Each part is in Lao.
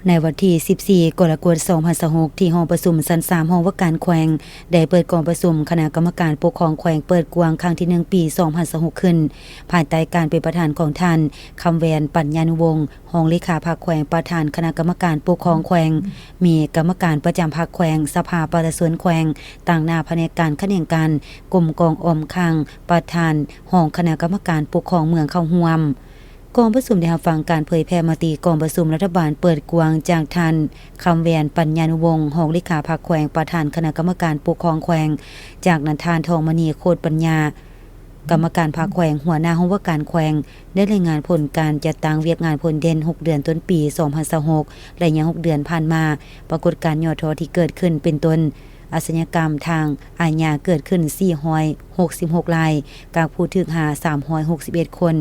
ໃນວັນທີສິບສີ່ ກໍລະກົດ ສອງພັນຊາວຫົກ ທີ່ຫ້ອງປະຊຸມຊັ້ນສາມ ຫ້ອງວ່າການແຂວງ ໄດ້ເປີດກອງປະຊຸມຄະນະກຳມະການປົກຄອງແຂວງເປີດກວ້າງຄັ້ງທີໜຶ່ງ ປີສອງພັນຊາວຫົກ ຂຶ້ນ ພາຍໃຕ້ການເປັນປະທານຂອງທ່ານ ຄຳແຫວນ ປັນຍານຸວົງ ຮອງເລຂາພັກແຂວງ ປະທານຄະນະກຳມະການປົກຄອງແຂວງ, ມີກຳມະການປະຈຳພັກແຂວງ, ສະພາປະຊາຊົນແຂວງ ຕາງໜ້າພະແນກການຂະແໜງການ, ກົມກອງອອມຄັງ, ປະທານຫ້ອງຄະນະກຳມະການປົກຄອງເມືອງເຂົ້າຮ່ວມ. ກອງປະຊຸມໄດ້ຮັບຟັງການເຜີຍແຜ່ມະຕິກອງປະຊຸມລັດຖະບານເປີດກວ້າງຈາກທ່ານ ຄຳແຫວນ ປັນຍານຸວົງ ຮອງເລຂາພັກແຂວງ ປະທານຄະນະກຳມະການປົກຄອງແຂວງ, ຈາກນັ້ນທ່ານ ທອງມະນີ ໂຄດປັນຍາ ກຳມະການພັກແຂວງ ຫົວໜ້າຫ້ອງວ່າການແຂວງ ໄດ້ລາຍງານຜົນການຈັດຕັ້ງວຽກງານພົ້ນເດັ່ນຫົກເດືອນຕົ້ນປີສອງພັນຊາວຫົກ ໄລຍະຫົກເດືອນຜ່ານມາ, ປາກົດການຫຍໍ້ທໍ້ທີ່ເກີດຂຶ້ນເປັນຕົ້ນ ອາຊະຍາກຳທາງອາຍາເກີດຂຶ້ນສີ່ຮ້ອຍຫົກສິບຫົກລາຍ, ກັກຜູ້ຖືກຫາສາມຮ້ອຍຫົກສິບເອັດຄົນ,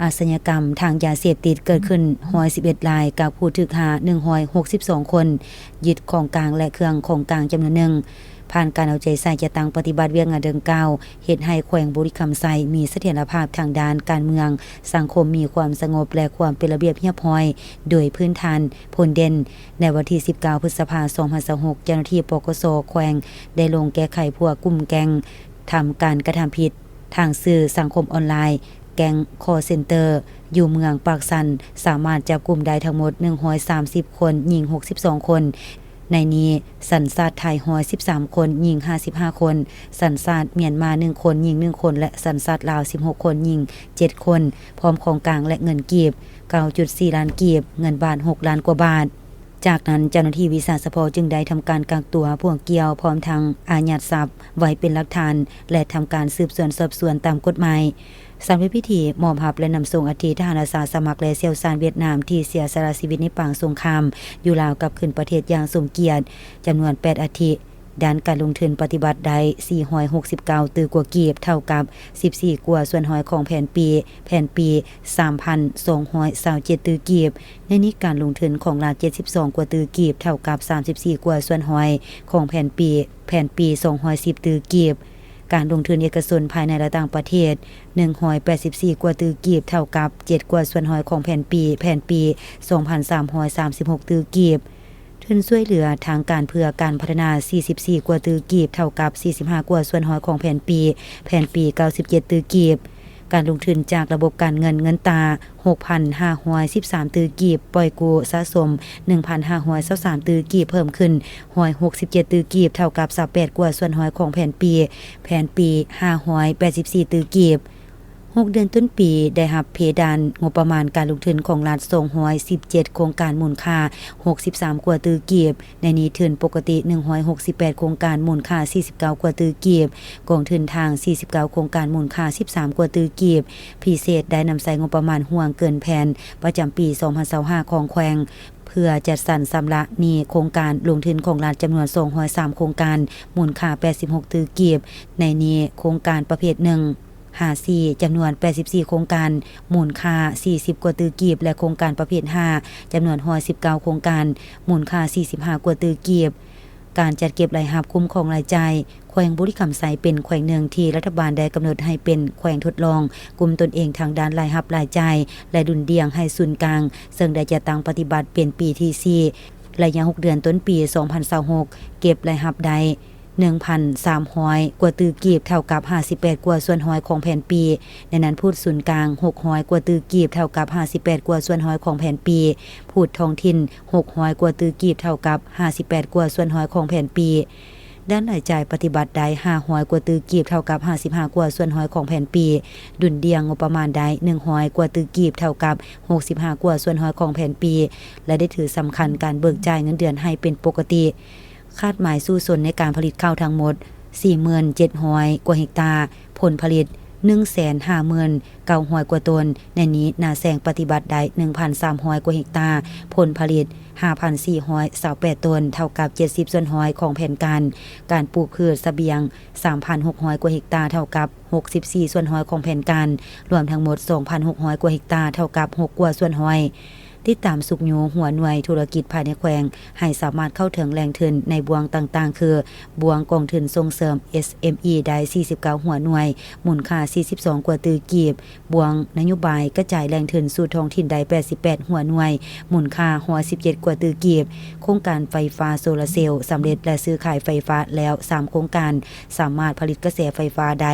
ອາຊະຍາກຳທາງຢາເສບຕິດເກີດຂຶ້ນຮ້ອຍສິບເອັດລາຍ, ກັກຜູ້ຖືກຫາໜຶ່ງຮ້ອຍຫົກສິບສອງຄົນ, ຍຶດຂອງກາງ ແລະ ເຄື່ອງຂອງກາງຈຳນວນໜຶ່ງ. ຜ່ານການເອົາໃຈໃສ່ຈັດຕັ້ງປະຕິບັດວຽກງານດັ່ງກ່າວ, ເຮັດໃຫ້ແຂວງບໍລິຄຳໄຊມີສະຖຽນລະພາບທາງດ້ານການເມືອງ, ສັງຄົມມີຄວາມສະຫງົບ ແລະ ຄວາມເປັນລະບຽບຮຽບຮ້ອຍໂດຍພື້ນຖານ. ຜົນເດັ່ນ, ໃນວັນທີສິບເກົ້າ ພຶດສະພາ ສອງພັນຊາວຫົກ ເຈົ້າໜ້າທີ່ ປກສ ແຂວງ ໄດ້ລົງແກ້ໄຂພວກກຸ່ມແກ້ງທຳການກະທຳຜິດທາງສື່ສັງຄົມອອນລາຍ, ແກ້ງຄໍເຊັນເຕີ ຢູ່ເມືອງປາກຊັນ ສາມາດຈັບກຸມໄດ້ທັງໝົດໜຶ່ງຮ້ອຍສາມສິບຄົນ, ຍິງຫົກສິບສອງຄົນ, ໃນນີ້ສັນຊາດໄທຮ້ອຍສິບສາມຄົນ, ຍິງຫ້າສິບຫ້າຄົນ, ສັນຊາດມຽນມາໜຶ່ງຄົນ, ຍິງໜຶ່ງຄົນ ແລະ ສັນຊາດລາວສິບຫົກຄົນ, ຍິງເຈັດຄົນ, ພ້ອມຂອງກາງ ແລະ ເງິນກີບເກົ້າຈຸດສີ່ລ້ານກີບ, ເງິນບາດຫົກລ້ານກວ່າບາດ. ຈາກນັ້ນເຈົ້າໜ້າທີ່ວິຊາສະເພາະຈຶ່ງໄດ້ທຳການກັກຕົວພວກກ່ຽວ ພ້ອມທັງອາຍັດຊັບໄວ້ເປັນຫຼັກຖານ ແລະ ທຳການສືບສວນສອບສວນຕາມກົດໝາຍ. ສຳເລັດພິທີມອບຮັບ ແລະ ນຳສົ່ງອັດຖິທະຫານອາສາສະໝັກ ແລະ ຊ່ຽວຊານຫວຽດນາມທີ່ເສຍສະຫຼະຊີວິດໃນປາງສົງຄາມຢູ່ລາວກັບຄືນປະເທດຢ່າງສົມກຽດ ຈຳນວນແປດອັດຖິ. ດ້ານການລົງທຶນປະຕິບັດໄດ້ສີ່ຮ້ອຍຫົກສິບເກົ້າຕື້ກວ່າກີບ, ເທົ່າກັບສິບສີ່ກວ່າສ່ວນຮ້ອຍຂອງແຜນປີ, ແຜນປີສາມພັນສອງຮ້ອຍຊາວເຈັດຕື້ກີບ. ໃນນີ້ການລົງທຶນຂອງລັດເຈັດສິບສອງກວ່າຕື້ກີບ, ເທົ່າກັບສາມສິບສີ່ກວ່າສ່ວນຮ້ອຍຂອງແຜນປີ, ແຜນປີສອງຮ້ອຍສິບຕື້ກີບ. ການລົງທຶນເອກະຊົນພາຍໃນ ແລະ ຕ່າງປະເທດໜຶ່ງຮ້ອຍແປດສິບສີ່ກວ່າຕື້ກີບ, ເທົ່າກັບເຈັດກວ່າສ່ວນຮ້ອຍຂອງແຜນປີ, ແຜນປີສອງພັນສາມຮ້ອຍສາມສິບຫົກຕື້ກີບ. ທຶນຊ່ວຍເຫຼືອທາງການເພື່ອການພັດທະນາສີ່ສິບສີ່ກວ່າຕື້ກີບ, ເທົ່າກັບສີ່ສິບຫ້າກວ່າສ່ວນຮ້ອຍຂອງແຜນປີ, ແຜນປີເກົ້າສິບເຈັດຕື້ກີບ. ການລົງທຶນຈາກລະບົບການເງິນ, ເງິນຕາຫົກພັນຫ້າຮ້ອຍສິບສາມຕື້ກີບ, ປ່ອຍກູ້ສະສົມໜຶ່ງພັນຫ້າຮ້ອຍຊາວສາມຕື້ກີບ, ເພີ່ມຂຶ້ນຮ້ອຍຫົກສິບເຈັດຕື້ກີບ, ເທົ່າກັບຊາວແປດກວ່າສ່ວນຮ້ອຍຂອງແຜນປີ, ແຜນປີຫ້າຮ້ອຍແປດສິບສີ່ຕື້ກີບ. ຫົກເດືອນຕົ້ນປີໄດ້ຮັບເພດານງົບປະມານການລົງທຶນຂອງລັດສອງຮ້ອຍສິບເຈັດໂຄງການມູນຄ່າຫົກສິບສາມກວ່າຕື້ກີບ, ໃນນີ້ທຶນປົກກະຕິໜຶ່ງຮ້ອຍຫົກສິບແປດໂຄງການມູນຄ່າສີ່ສິບເກົ້າກວ່າຕື້ກີບ, ກອງທຶນທາງສີ່ສິບເກົ້າໂຄງການມູນຄ່າສິບສາມກວ່າຕື້ກີບ, ພິເສດໄດ້ນຳໃຊ້ງົບປະມານຮ່ວງເກີນແຜນປະຈຳປີສອງພັນຊາວຫ້າຂອງແຂວງ ເພື່ອຈັດສັນຊຳລະໜີ້ໂຄງການລົງທຶນຂອງລັດຈຳນວນສອງຮ້ອຍສາມໂຄງການ ມູນຄ່າແປດສິບຫົກຕື້ກີບ, ໃນນີ້ໂຄງການປະເພດໜຶ່ງ ຫາສີ່ ຈຳນວນແປດສິບສີ່ໂຄງການ ມູນຄ່າສີ່ສິບກວ່າຕື້ກີບ ແລະ ໂຄງການປະເພດຫ້າ ຈຳນວນຮ້ອຍສິບເກົ້າໂຄງການ ມູນຄ່າສີ່ສິບຫ້າກວ່າຕື້ກີບ. ການຈັດເກັບລາຍຮັບ, ຄຸ້ມຄອງລາຍຈ່າຍ, ແຂວງບໍລິຄຳໄຊເປັນແຂວງໜຶ່ງທີ່ລັດຖະບານໄດ້ກຳນົດໃຫ້ເປັນແຂວງທົດລອງ ກຸມຕົນເອງທາງດ້ານລາຍຮັບລາຍຈ່າຍ ແລະ ດຸ່ນດ່ຽງໃຫ້ສູນກາງ, ເຊິ່ງໄດ້ຈັດຕັ້ງປະຕິບັດເປັນປີທີສີ່. ໄລຍະຫົກເດືອນຕົ້ນປີສອງພັນຊາວຫົກ ເກັບລາຍຮັບໄດ້ ໜຶ່ງພັນສາມຮ້ອຍກວ່າຕື້ກີບ, ເທົ່າກັບຫ້າສິບແປດກວ່າສ່ວນຮ້ອຍຂອງແຜນປີ. ໃນນັ້ນ ພູດສູນກາງຫົກຮ້ອຍກວ່າຕື້ກີບ, ເທົ່າກັບຫ້າສິບແປດກວ່າສ່ວນຮ້ອຍຂອງແຜນປີ, ພູດທ້ອງຖິ່ນຫົກຮ້ອຍກວ່າຕື້ກີບ, ເທົ່າກັບຫ້າສິບແປດກວ່າສ່ວນຮ້ອຍຂອງແຜນປີ. ດ້ານລາຍຈ່າຍປະຕິບັດໄດ້ຫ້າຮ້ອຍກວ່າຕື້ກີບ, ເທົ່າກັບຫ້າສິບຫ້າກວ່າສ່ວນຮ້ອຍຂອງແຜນປີ. ດຸ່ນດ່ຽງງົບປະມານໄດ້ໜຶ່ງຮ້ອຍກວ່າຕື້ກີບ, ເທົ່າກັບຫົກສິບຫ້າກວ່າສ່ວນຮ້ອຍຂອງແຜນປີ ແລະ ໄດ້ຖືສຳຄັນການເບີກຈ່າຍເງິນເດືອນໃຫ້ເປັນປົກກະຕິ. ຄາດໝາຍສູ້ຊົນໃນການຜະລິດເຂົ້າທັງໝົດສີ່ໝື່ນເຈັດຮ້ອຍກວ່າເຮັກຕາ, ຜົນຜະລິດໜຶ່ງແສນຫ້າໝື່ນເກົ້າຮ້ອຍກວ່າໂຕນ, ໃນນີ້ນາແຊງປະຕິບັດໄດ້ໜຶ່ງພັນສາມຮ້ອຍກວ່າເຮັກຕາ, ຜົນຜະລິດຫ້າພັນສີ່ຮ້ອຍຊາວແປດໂຕນ, ເທົ່າກັບເຈັດສິບສ່ວນຮ້ອຍຂອງແຜນການ, ການປູກພືດສະບຽງສາມພັນຫົກຮ້ອຍກວ່າເຮັກຕາ, ເທົ່າກັບຫົກສິບສີ່ສ່ວນຮ້ອຍຂອງແຜນການ, ລວມທັງໝົດສອງພັນຫົກຮ້ອຍກວ່າເຮັກຕາ, ເທົ່າກັບຫົກກວ່າສ່ວນຮ້ອຍ. ຕິດຕາມຊຸກຍູ້ຫົວໜ່ວຍທຸລະກິດພາຍໃນແຂວງ ໃຫ້ສາມາດເຂົ້າເຖິງແຫຼ່ງທຶນໃນບ່ວງຕ່າງໆ ຄື ບ່ວງກອງທຶນສົ່ງເສີມ ເອສເອັມອີ ໄດ້ສີ່ສິບເກົ້າຫົວໜ່ວຍ ມູນຄ່າສີ່ສິບສອງກວ່າຕື້ກີບ, ບ່ວງນະໂຍບາຍກະຈາຍແຫຼ່ງທຶນສູ່ທ້ອງຖິ່ນໄດ້ແປດສິບແປດຫົວໜ່ວຍ ມູນຄ່າຮ້ອຍສິບເຈັດກວ່າຕື້ກີບ, ໂຄງການໄຟຟ້າໂຊລາເຊວສຳເລັດ ແລະ ຊື້ຂາຍໄຟຟ້າແລ້ວສາມໂຄງການ, ສາມາດຜະລິດກະແສໄຟຟ້າໄດ້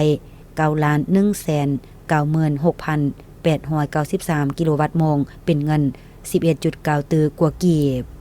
ເກົ້າລ້ານໜຶ່ງແສນເກົ້າໝື່ນຫົກພັນແປດຮ້ອຍເກົ້າສິບສາມກິໂລວັດໂມງ ເປັນເງິນສິບເອັດຈຸດເກົ້າຕື້ກວ່າກີບ.